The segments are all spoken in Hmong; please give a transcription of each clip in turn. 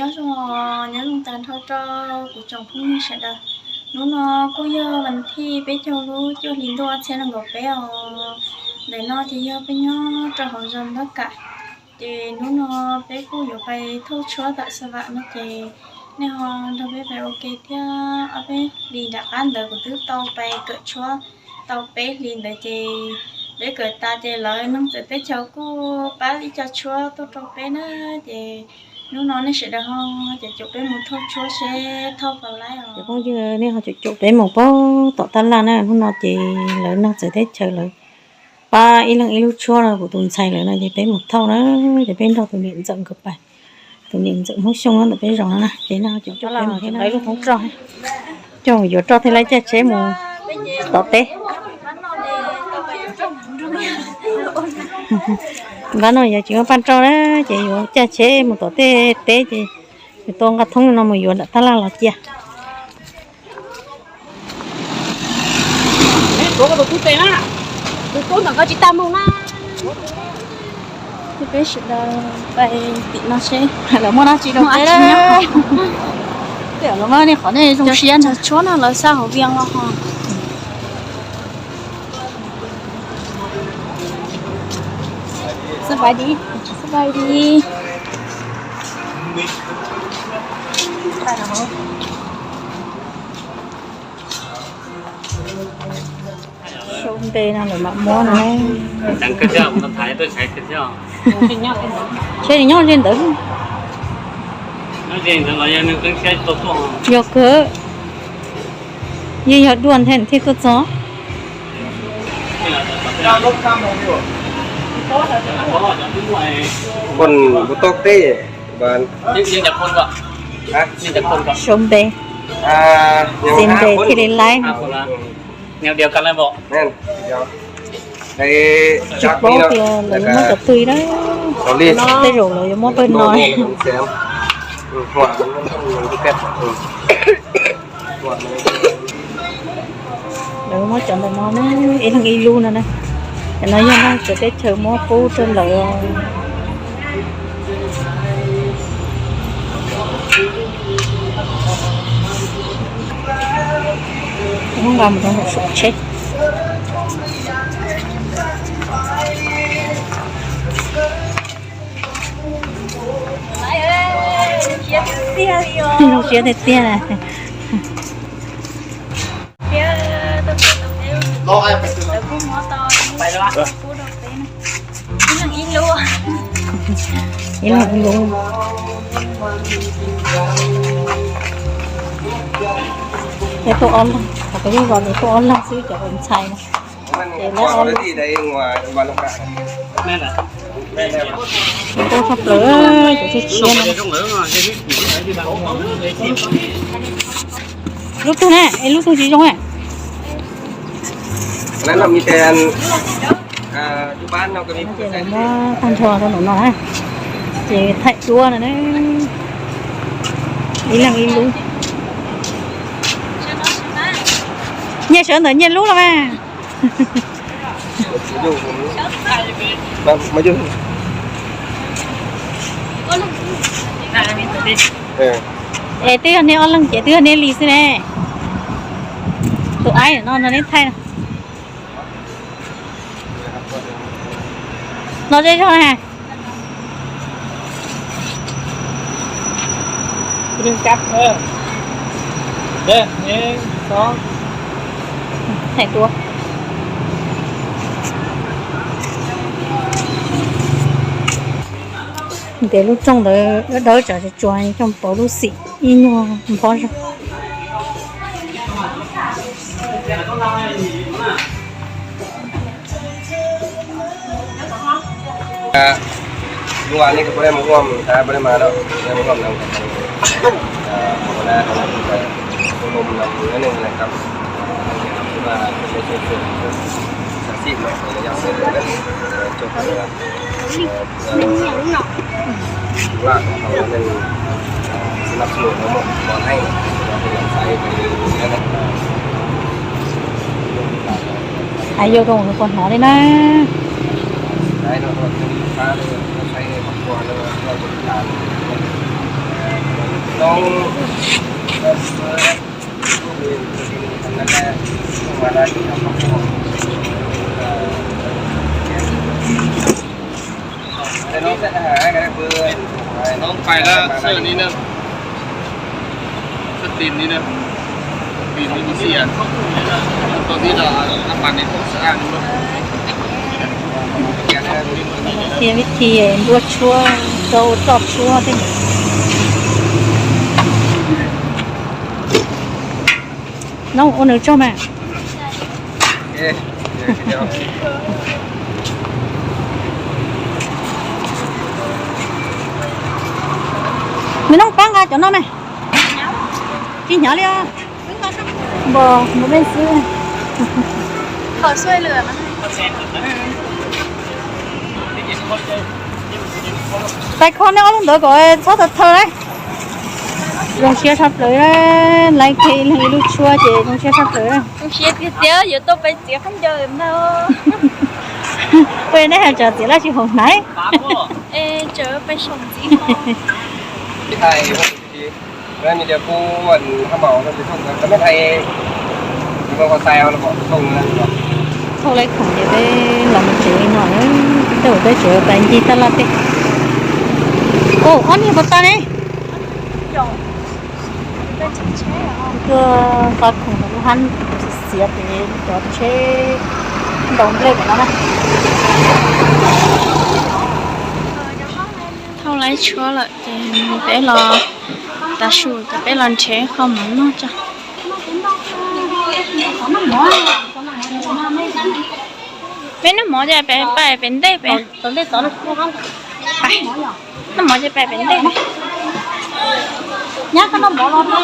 Nyob zoo, nyob zoo tag nrho rau kuv tsoom phooj ywg sawv daws. Hnub no kuj yog vas thib peb caug lub cuaj hli ntuj ob txhiab nees nkaum peb os. Ntawm no ces yog peb nyob rau hauv zos Npab Kam. Ces hnub no peb kuj yuav pais thauj tshuab tom Xav Vam no ces nej ho nrog peb pais ua ke thiab. Ob peb hlis nram qab ntawd kuv twb tau pais kawm tshuab tau peb hlis ntawd ces peb kawm tas ces lawv neeg txawv teb chaws kuj pab ib co tshuab tuaj rau peb na. Ces hnub no nej sawv daws ho caum caum peb mus thauj tshuab seb thauj puas laib os. Cov phooj ywg, nej ho caum caum peb mus puag tom tab laj na. Hnub no ces lawv neeg txawv teb chaws lawv pab ib leeg ib lub tshuab no, kuv tus ntxhais lawv no ces peb mus thauj na. Ces peb nrog tus niam ntxawm nkawd pais, tus niam ntxawm Hmoob Xyooj ntawm peb zos no na. Ces nej ho caum caum peb mus thiab na. Coj mus yuav roj thiab laib caj tsheb mus tom teb. Npab no yog tsis muaj paj roj na, ces yuav caj tsheb mus tom tej teb ces yuav tau nqa thoob no mus yuav nram tab laj los cia. Tus tub ntawm koj tsis tau mus na. Peb sawv daws pais tim no seb lawv muaj dab tsi rau peb. Tej zaum lawv muaj nej qhov nej zoo siab ntag. Tshuab no lawv xa hauv Vias los ho. สบายดี สบายดี Sau npe no lawm mam muab no. Tsheb nyob ze ntawd. Yog kawg, yeej yog dua nthe thiaj tuaj txog. Sau npe, xi npe thiaj li laib. Tsis paub tias lawv yuav muab cov twg na. Tej zaum lawv yuav muab pawg no. Lawv muab cov ntawm no na, ib leeg ib lub no na. Cov no yog neeg txawv teb chaws muab pub rau lawv. Muab nqa mus rau hauv saum tsheb. Zoo siab tiag tiag. Ib leeg ib lub. Peb tuaj ob leeg, qhov peb lub zos ces tuaj ob leeg xwb cov ntxhais no. Ces lawv ob leeg. Tuaj tshaj plaws cov tshiab tshiab no. Lub tug na, es lub tug tsis zoo na. Ces lawv muab tag nrho rau nraum no na. Ces thaij duab no na. Ib leeg ib lub. Nyiaj sawv ntawm nyiaj lub los mas. Es twb yog nej ob leeg ces twb yog nej li xwb ne. Tus aib no nrog nej thaij no. Los ze zog na. Thaij duab. Ntiav lub rooj ntawd dawb dawb tsam tsuas coj pauv lub xim ib nyuag nphob zog. Lub a nej puas dej mus huam, puas dej mas da, puas dej mus huam no, puas dej no, puas dej no, puas dej no, Hais yog zoo nws puas hnov li na. ไอ้นนท์นนท์นี่ฟ้าเลยใช้ครอบครัวเลยเราจะมีการ Ua Noob pais lawm, sawv ni na. Sawv tim ni na. Tim ni si a. Tau tib los a pas ni tau sawv a ni. Tias vib thi nruab tshuab, rau roj tshuab thiab. Noob ua nws tsaug mas. Nws noob pab nqa cov no mas. Tsis hnyav li os. Npog mus peb xwb. Pais kho nej ob lub ntawd kom txhob tawv thaw na. Zoo siab tshaj plaws, laiv kiag ib leeg ib lub tshuab ces zoo siab tshaj plaws. Zoo siab tiag tiag yuav tau pais txiav khaub ncaws ntag. Peb nej hais tsam txiav laj tsis haum hnaiv. Pais saum ntxiv. Thauj laiv khoom ces peb los mus tsev li no, tej zaum peb tsev pais ncig taj laj tej. Ua ob niag puas tas ne? Tuaj xa khoom rau lub hab xiav pem cov tsheb ntaus nplej pem no na. Thauj laiv tshuab lawm ces peb los tav su ces peb los nrhiav qho mov noj tso. Peb noj mov ces peb pais pem ntej pem. Noj mov ces pais pem ntej. Nyab koj noj mov los no.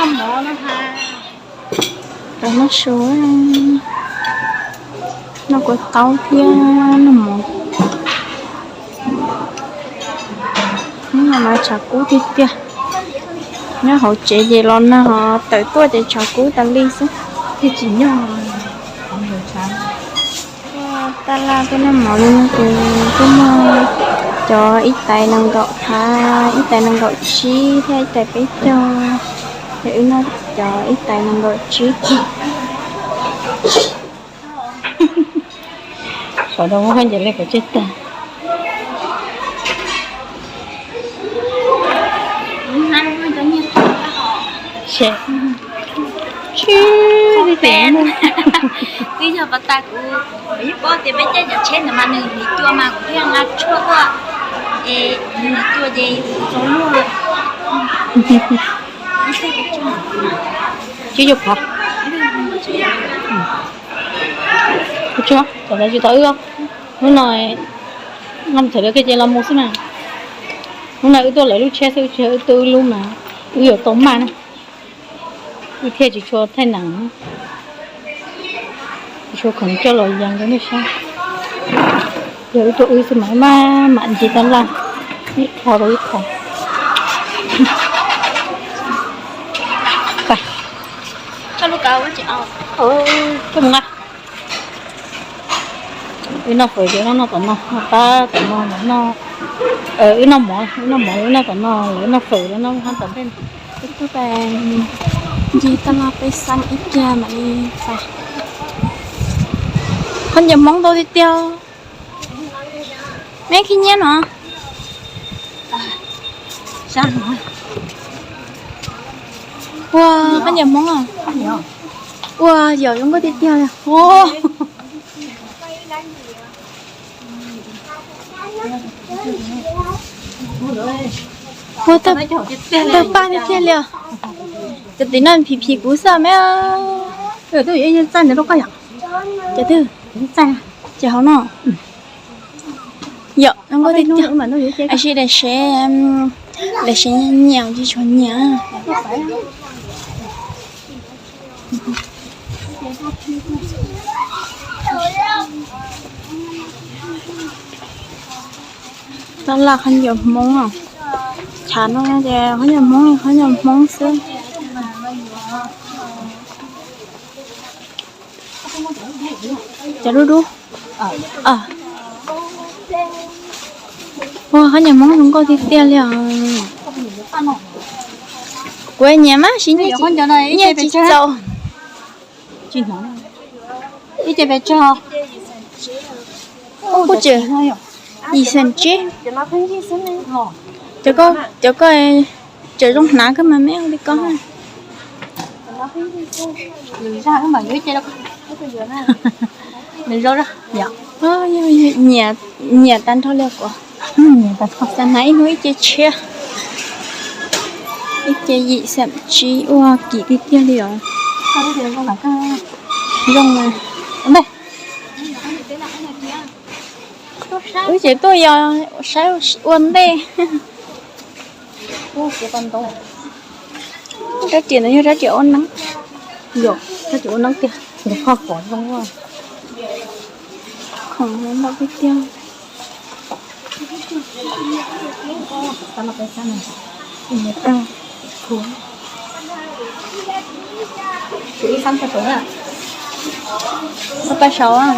Noj mov no ha. Tau noj su, noj kua taub thiab noj mov. Hnub no mas tshav kub tiag tiag. Nyob hauv tsev ces los nag ho tawm tuaj ces tshav kub tas li xwb. Tuaj taj laj tuaj noj mov li no ces tuaj muaj cov ib tais nees nkaum phav, ib tais nees nkaum tsib thiab ib tais peb caug. Ces wb noj cov ib tais nees nkaum tsib. Xav rau muab khaub ncaws li kom tseg tag. Tsis, twb yog pas tas kuv yeej paub tias peb caij cov tsheb ntawd mas nws hliv cua mas kuv thiaj nqa tshuaj tuaj, es nws hliv cua ces txaus luag. Tsib caug phav. Kuv tsis, tam ntawd tsis tau wb. Hnub no, no thaum lawv kiag ces los mus xwb mas. Hnub no wb tuaj lawv lub tsheb xwb, wb tsis yog wb tuaj wb lub mas, wb yuav tau maj na. Wb thiaj tsis tshua thaij nees, tsis tshua khoom coj los yees rau nej saib. Yog wb tuaj wb xwb mas maj mam ncig taj laj, ib qho rau ib qho. Koj mus nqa. Wb noj fawm ces noj tom no, pab tom no, wb noj mov, wb noj mov wb noj tom no, lawv noj fawm lawv noj hab tom ntej. Wb tuaj pais ncig taj laj peb xeeb ib kiag mam li pais. Khaub ncaws Hmoob ntau tiag tiag. Meb khib nyiab no. Ua, khaub ncaws Hmoob. Ua, yom, zoo nkauj tiag tiag li. Ua, tawg paj tiag tiag li os. Cov tim no phim phim kuv xwb me. Cov twg? Ces hauv no. Yom, zoo nkauj tiag tiag. Ab, seb daim sev, daim sev nyiam tsis tshua nyiam. Taj laj khaub ncaws Hmoob os. Tshav no ces qhov nyuag Hmoob, qhov nyuag Hmoob xwb. Cov dub dub. Ua, qhov nyuag Hmoob zoo nkauj tiag tiag li os. Kuv nyiam mas sib nyiam, nyiam tsis txaus. Kuj tseem yim xees tsib. Cov ko tseem zoo hnav kawg mas me ua li ko. Nyiam, nyiam tag nrho li kuv. Xav hnav ib hnub ib ce tshiab, ib ce yim xees tsib ua kim tiag tiag li os. Zoo. Wb ces tuaj yos saib ua ntej. Rab riam no yog rab riam ua neeb. Rab riam ua neeb tiag, qhov pom zoo. Khoom ntau tiag tiag. Pab saud,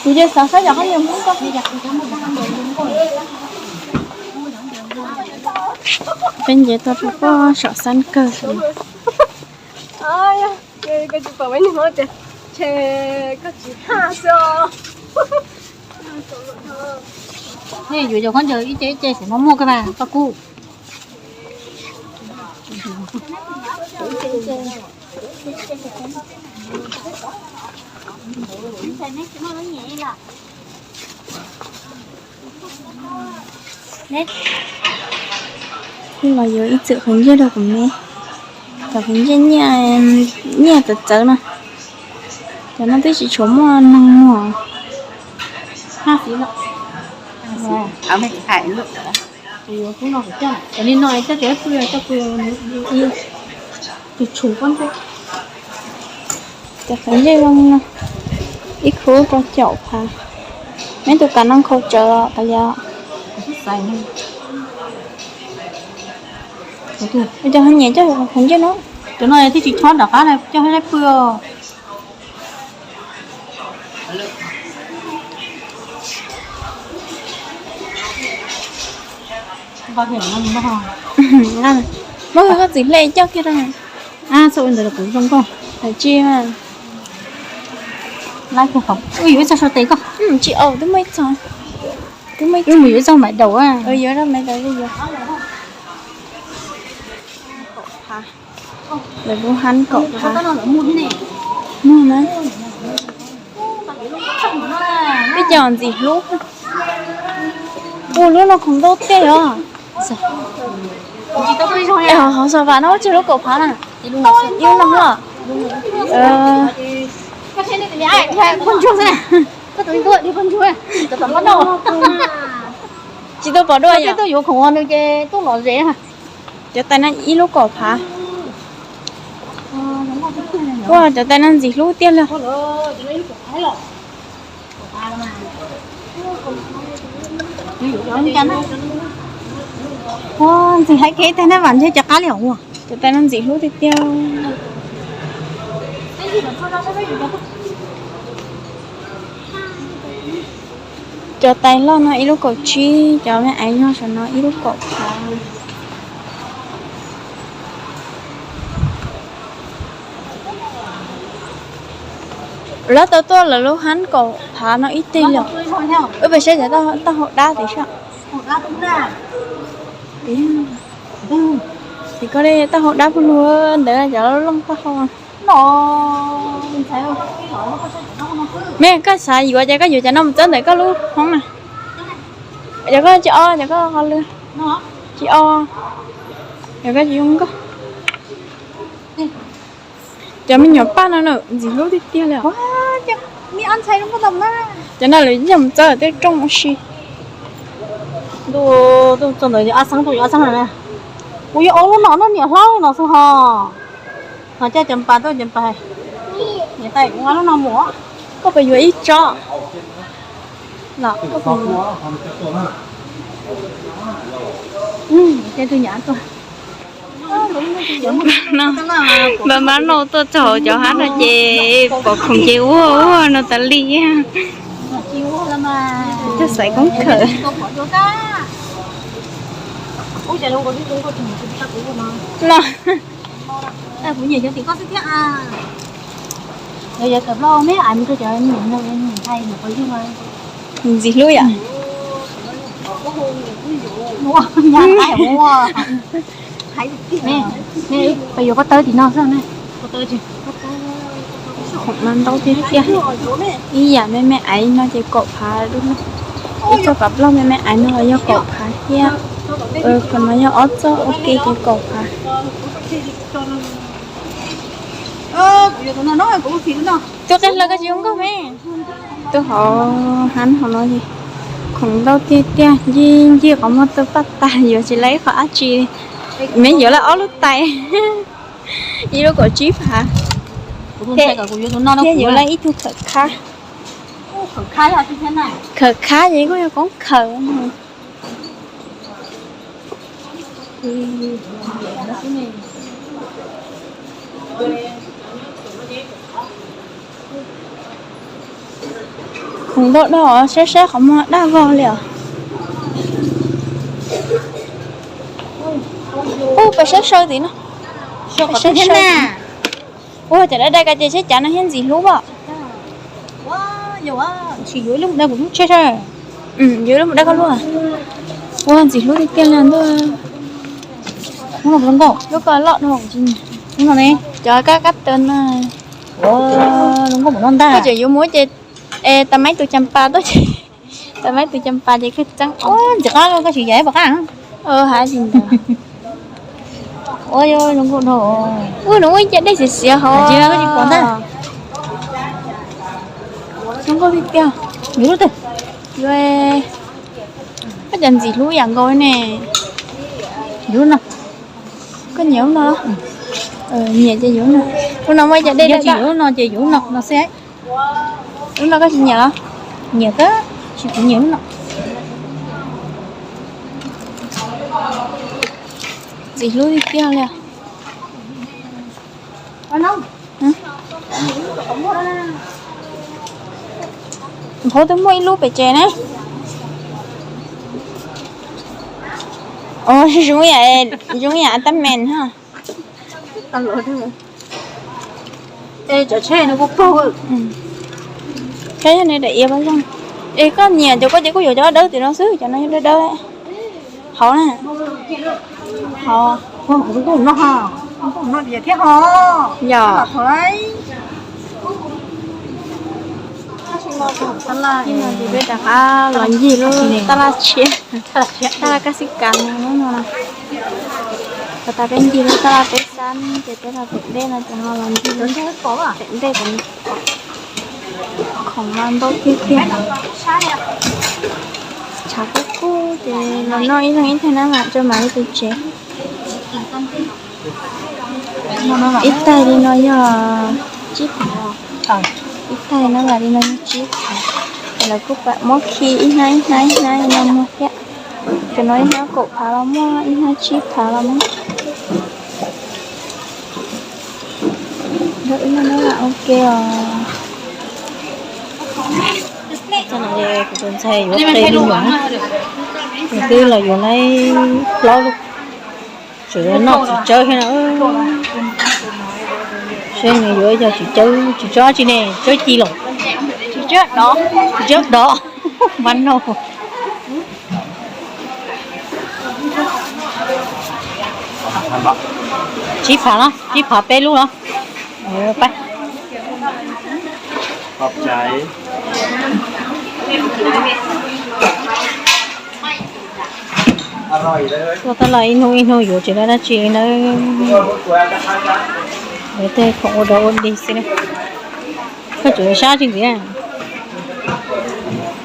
kuv ces xav saib yog qhov nyuag Hmoob ko. Peb nce tuaj rau pem saum xab kawg. Yuav cov khaub ncaws ib ce ib ce xwb mas muaj kawg mas koj kuj. Kuv los yuav ib txwm qhwv nyiaj rau kuv me. Cov qhwv nyiaj, nyiaj txawv txawv no. Cov no twb tsis tshua muaj neeg muag. Cov li no coj cov pw, coj pw tus tshum pob ntseg. Cov qhwv nyiaj zoo no, ib khub rau caum phav. Neb tus kav no nkhaus tsawv kav liam. Cov ho nyiam coj qhwv nyiaj no. Cov no twb tsis chob nram qab na, coj hab pw. Muab koj txiv hle coj kiag rau. Txhob ua ntawd los kuv zoo nkauj. Tsis, yuav ib txog sau tes koj. Tsis au, twb muaj ib txog. Twb muaj ib txog, yuav ib txog maim daus. Yuav rau maim daus li yuav. Lawv lub hab kaum phav. Muag na. Peb cov ntxim hlub. Ua lub no khoom ntau tiag yog. Hauv xav vam no tseg lub kaum phav na. Ib lub no los. Tsis tau pom dua yom. Cov tais no ib lub kaum phav. Ua cov tais no ntxim hlub tiag li. Ua ntxim hais kev tais no vam ntshe cov qab li os. Cov tais no ntxim hlub tiag tiag. Cov tais loj no ib lub kaum tsib, cov me aiv no saum no ib lub kaum phav. Lawv tau tuaj lawv lub hab kaum phav no ib teg li. Wb pem saib cov taub hau dab tim sab. Tim koj li taub hau dab puag lug ntawd cov looj taub hau. Me koj xav yuav ces koj yuav cov no mus txawb ntawm koj lub hoob na. Cov koj tsis o, cov koj qhov lw tsis o, cov koj tsis zoo nkauj. Cov me nyuam paj no na ntxim hlub tiag tiag li. Cov no lawv yeej mus txawb tej rooj ua si. Ntuj, txog ntawd yog ab xeeb, tus yog ab xeeb na. Kuv yuav ua lub no no niam hlob no xwb ho. Ho coj cov npas tuaj, cov npas. Niam tais kuv nqa lub no mus. Koj puas yuav ib tsob los koj puas yuav? Npam npam no tuaj txog hauv cov hav no ces pom khoom ces ua ua no tas li. Coj xaiv koob khawm no. Ntxim hlub yom. Peb yuav pob tawb tim no xwb ne. Khoom no ntau tiag tiag. Ib yam me me aiv no ces kaum phav dua. Ib txoj kav plaub me me aiv no los yog kaum phav thiab. Qhov no yog ob txoj ua ke ces kaum phav. Tuaj qe hla koj tsis zoo nkauj me. Tuaj hauv hav no ces khoom ntau tiag tiag, ncig ncig qhov muag tuaj paj tag, yuav tsis laj ib qho dab tsi. Me yuav laj ob lub tais, ib lub kaum tsib phav. Thiab yuav laj ib tug khawm khab. Khawm khab ces kuj yog koob khawm. Khoom ntau dog, saib saib qhov muag daj vog li os. Ub, peb saib saw tim no. Ua cov dab dai ko ces saib cav no thiab ntxim hlub os. Yuav ib lub mus dai kuv lub tsheb saib. Yuav ib lub mus dai koj lub. Ua ntxim hlub tiag tiag li ntuj. Lub ko loj dhau. Cov kab kab tawm no. Koj tseem yuav mus ces, es tas maib tus cas pas tuaj ces, tas maib tus cas pas ces kawg txeeb. Ntxim qab koj tsis yam pom qab. Hais tsis ntawd. Ua zoo nkauj dhau. Ub, nws ua ib ce dej xiav xiav hauv. Zoo nkauj tiag tiag. Yuav, koj cas ntxim hlub yam nkaus ne. Koj nyiam lub no los? Nyiam ces yuav lub no. Lub no muaj ib ce dej daj daj. Lub no ces yuav lub no xwb. Lub no koj tsis nyiam los? Nyiam kawg, tsis, kuv nyiam lub no. Ntxim hlub tiag tiag li. Npauv twb muaj ib lub pem tsev ne. Zoo yam, zoo yam tab mees ha. Cov tsheb no kuj paug. Tsheb yog ne daim iav pab zoo. Es koj nyiam cov koj ces kuj yuav cov dawb tim no xwb, cov no yog dawb dawb. Hauv na. Hauv. Yog. Ib no ces peb rov qab los ncig lub tab laj tshiab, tab laj kab xib kas no. Pas tas peb ncig lub tab laj peb xab ces peb los pem dej no ces ho los ncig pem dej. Khoom no ntau tiag tiag. Tshav kub kub ces los noj ib leeg ib thaig na mam rau mam li tus tsev. Ib taig li no yog tsib phav. Ib taig no mam li no yog tsib phav. Lawv kuj pam muab khi ib hnab ib hnab ib hnab li no muag thiab. Cov no ib hnab kaum phav los muaj, ib hnab tsib phav los muaj. Ib hnab no ua ke os. Kuv tus ntxhais yuav qe li no, nws twb los yuav lawm plaub lub. Tseem noj txiv tsawb thiab no. Seb nws yuav yog txiv tsawb, txiv tsawb dab tsi ne, tsawb ci los? Txiv tsawb dov. Mas no. Tsib phav los, tsib phav peb lub los. Tuaj tab laj ib hnub ib hnub yuav tsis dab tsi li nawb. Yuav tej khoom ua dog ua dig xwb na. Koj tseem sab tsis ntxiv?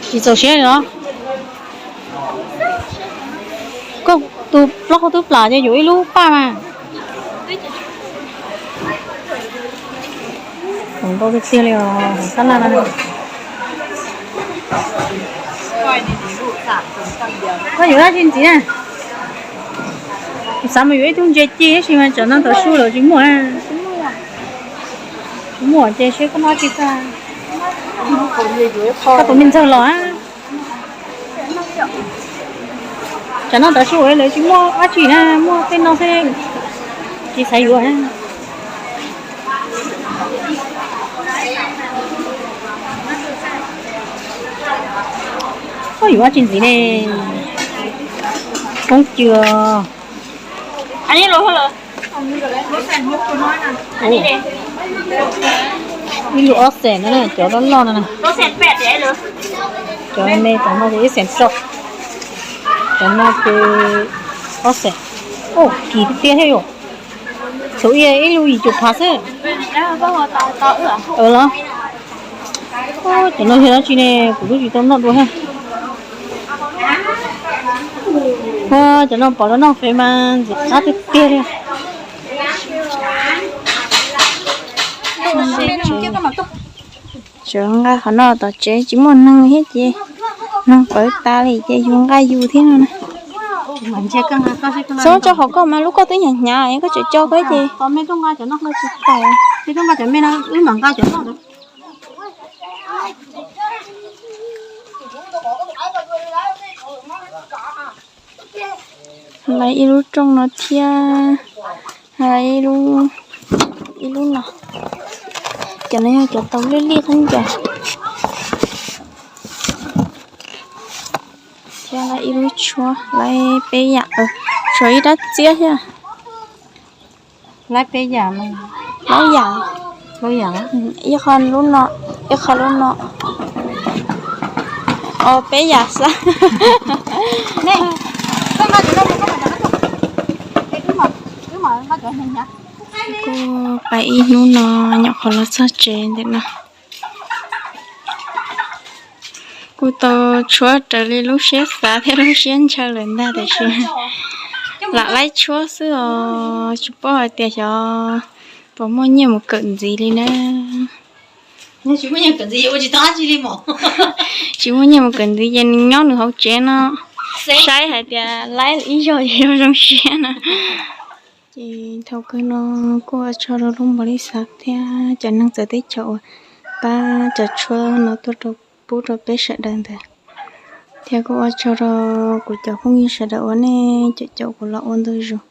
Tsis txaus siab li los? Koj tus plaub hau twb plam ces yuav ib lub paj mas. Khoom ntau tiag tiag li os, tab laj no. Koj yuav dab tsi ntxiv na? Kuv xav mus yuav ib tug ntses ci tab sis mas tsam no tav su lawm tsis muaj. Tsis muaj ces seb koj noj tsi tag. Koj tus me ntxawg los. Tsam no tav su lawv tsis muaj dab tsi na, muaj tej no xwb, tsis xav yuav. Koj yuav dab tsi ntxiv ne? Koob cw. Ib lub ob xees no, cov loj loj no na. Cov me cov no ces ib xees rau. Cov no ces ob xees. Kim tiag thiab yom. Thaum ub ib lub yim cum phav xwb. Los, cov no yog dab tsi ne, kuv twb tsis tau noj dua thiab. Cov no pom lawv noj fes mas ntxim qab tiag tiag li. Tseem nqa qhov no tom tsev tsis muaj neeg thiab ces neeg pawv tas li ces yus nqa yus thiab no na. Txhob tso qhov koj mas lub koj twb hnyav hnyav koj tseem coj koj ces. Lawv ib lub rooj no thiab, ib lub, ib lub no. Cov no yog cov tau liaj liaj khaub ncaws. Thiab lawv ib lub tshuab, lawv peb yam, tshuav ib rab txiab thiab. Lawv peb yam, plaub yam, ib qho lub no, ib qho lub no. Os, peb yam xwb. Kuj pais ib hnub no nyuam qhuav los txog tsev ntawm no. Kuj tau tshuab raws li lub siab xav thiab lub siab ntshaw lawm ntag, tiam sis lam laib tshuab xwb os, tsis paub hais tias xyov puas muaj nyiaj mus kawm ntxiv li na. Tsis muaj nyiaj mus kawm ntxiv ces nws nyob nws hauv tsev no, saib hais tias laib ib zaug ces zoo zoo siab na. Ces thaum kawg no kuj ua tsaug rau lub npaus lis xav thiab cov neeg txawv teb chaws uas pab cov tshuab no tuaj rau pub rau peb sawv daws ntawd. Thiab kuj ua tsaug rau kuv cov phooj ywg sawv daws uas nej caum caum kuv los ua ntu zus.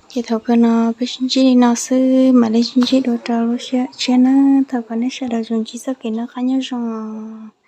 Ces thaum kawg no peb sib ntsib li no xwb, mam li sib ntsib dua rau lub sij hawm tshiab na. Thov kom nej sawv daws tsuas ntsib txoj kev noj qab nyob zoo os.